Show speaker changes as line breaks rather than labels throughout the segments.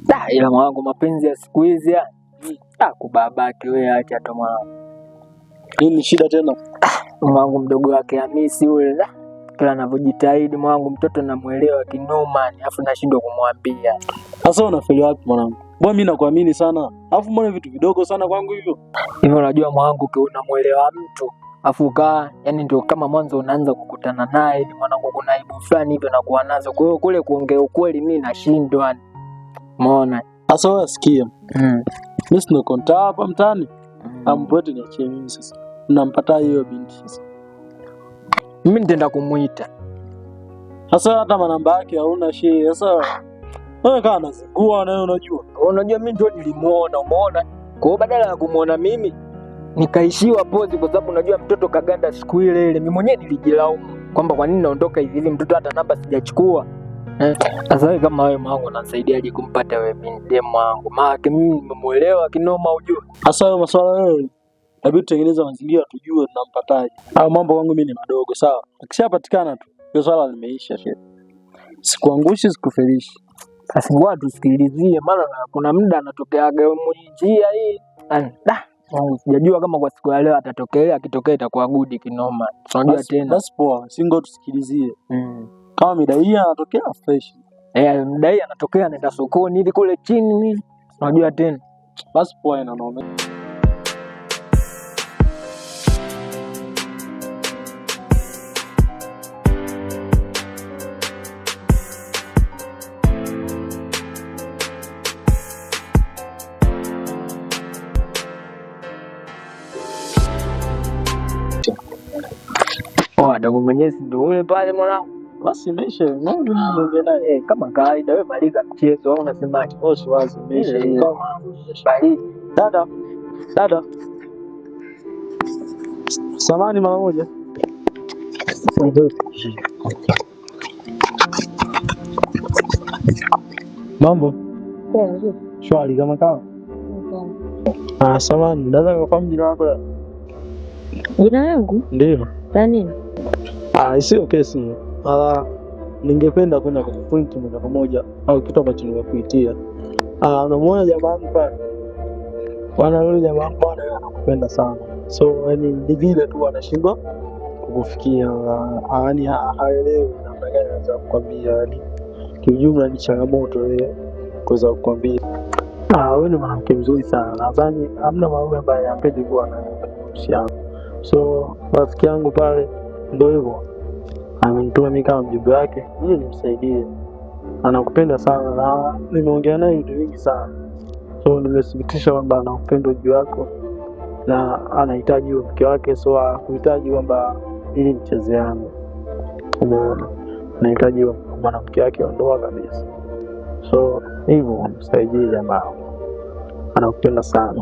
Da, ila mwanangu mapenzi ya siku hizi ya. Ah, kubabake wewe acha tu mwanangu.
Nini shida tena?
Mwanangu mdogo wake Hamisi yule da. Kila anavyojitahidi mwanangu mtoto namuelewa kinoma, alafu nashindwa kumwambia.
Sasa unafeli wapi mwanangu? Mbona mimi nakuamini sana? Alafu mbona vitu vidogo sana kwangu hivyo?
Hivyo unajua mwanangu unamuelewa mtu afu kaa yani ndio kama mwanzo unaanza kukutana naye ni mwanangu, kuna aibu fulani hivyo nakuwa nazo. Kwa hiyo kule kuongea ukweli mimi nashindwa. Umeona?
Sasa wewe sikia. Mimi sina konta hapa mtaani. Ampote niachie mimi sasa. Nampata hiyo binti sasa.
Mimi nitaenda kumuita.
Sasa hata manamba yake hauna shii. Sasa wewe kama anazingua na wewe unajua.
Unajua mimi ndio nilimuona, umeona? Kwa hiyo badala ya kumuona mimi nikaishiwa pozi, kwa sababu unajua mtoto kaganda siku ile ile. Mimi mwenyewe nilijilaumu kwamba kwa nini naondoka hivi hivi, mtoto hata namba sijachukua. Sasa wewe kama wewe mwanangu unanisaidiaje kumpata wewe binti mwanangu? Maana mimi nimemuelewa kinoma ujue.
Sasa hayo maswala wewe inabidi tutengeneze mazingira tujue tunampataje. Hayo mambo kwangu mimi ni madogo, sawa. Akishapatikana tu hiyo swala limeisha shehe. Sikuangushi, sikufelishi.
Sasa ngoja tusikilizie, maana kuna muda anatokeaga njia hii. Da, mwanangu sijajua kama kwa siku ya leo atatokea, akitokea itakuwa good kinoma. Unajua tena.
Basi poa, si ngoja tusikilizie. Kama mida hii anatokea fresh.
Muda hii anatokea anaenda sokoni hivi kule chini nini. Unajua tena.
Basi poa ina noma.
Poa, dogo mwenyewe si ndio ule pale mwanangu.
Basi imeisha. Mbona naye?
Kama kawaida wewe maliza mchezo au unasemaje?
Bosi wazi imeisha.
Baridi.
Dada. Dada. Samani mara moja. Mambo? Shwari kama kawa. Ah, samani, naweza kufahamu jina lako?
Jina langu?
Ndio.
La nini?
Ah, sio kesi. Ah, ningependa kwenda kwenye point moja kwa moja au kitu ambacho nimekuitia. Ah, unamuona jamaa wangu pale? Bwana yule jamaa wangu bwana yeye anakupenda sana. So, yani ni vile tu anashindwa kukufikia, yaani haelewi namna gani anaweza kukwambia, yani kiujumla ni changamoto yeye kuweza kukwambia. Ah, wewe ni mwanamke mzuri sana. Nadhani hamna mwanaume ambaye hapendi kuwa na mahusiano. So, rafiki yangu pale ndio hivyo. Amenituma mimi kama mjumbe wake ili nimsaidie. Anakupenda sana na nimeongea naye vitu vingi sana. So nimethibitisha kwamba ana upendo juu yako na anahitaji huyo mke wake, so hakuhitaji kwamba ili mchezeane. Umeona, anahitaji mwanamke wake wa ndoa kabisa. So hivyo msaidie jamaa, anakupenda sana.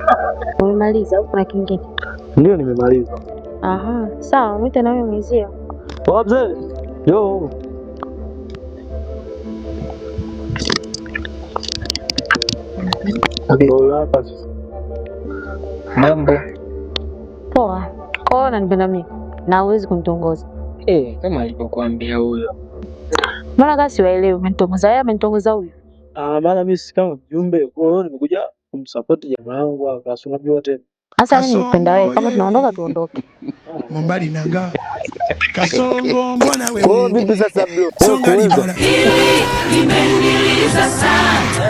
Umemaliza au kuna kingine?
Ndio, nimemaliza.
Aha, sawa, mwite na wewe mwenzio.
Poa mzee. Yo. Ndio hapa sasa.
Mambo.
Poa. Kwa hiyo unanipenda mimi na huwezi kunitongoza.
Kama alivyokuambia huyo.
Mbona kasi waelewi, umenitongoza yeye, amenitongoza huyu.
Ah, maana mimi si kama mjumbe, kwa hiyo nimekuja kumsupport jamaa wangu hapa, si unajua tena.
Sasa mimi nikupenda wewe, kama tunaondoka tuondoke.
Mombali nanga Kasongo mbona
Kwa hiyo
wewe
vipi sasa bro?
Songa libala.
Imeniliza sana.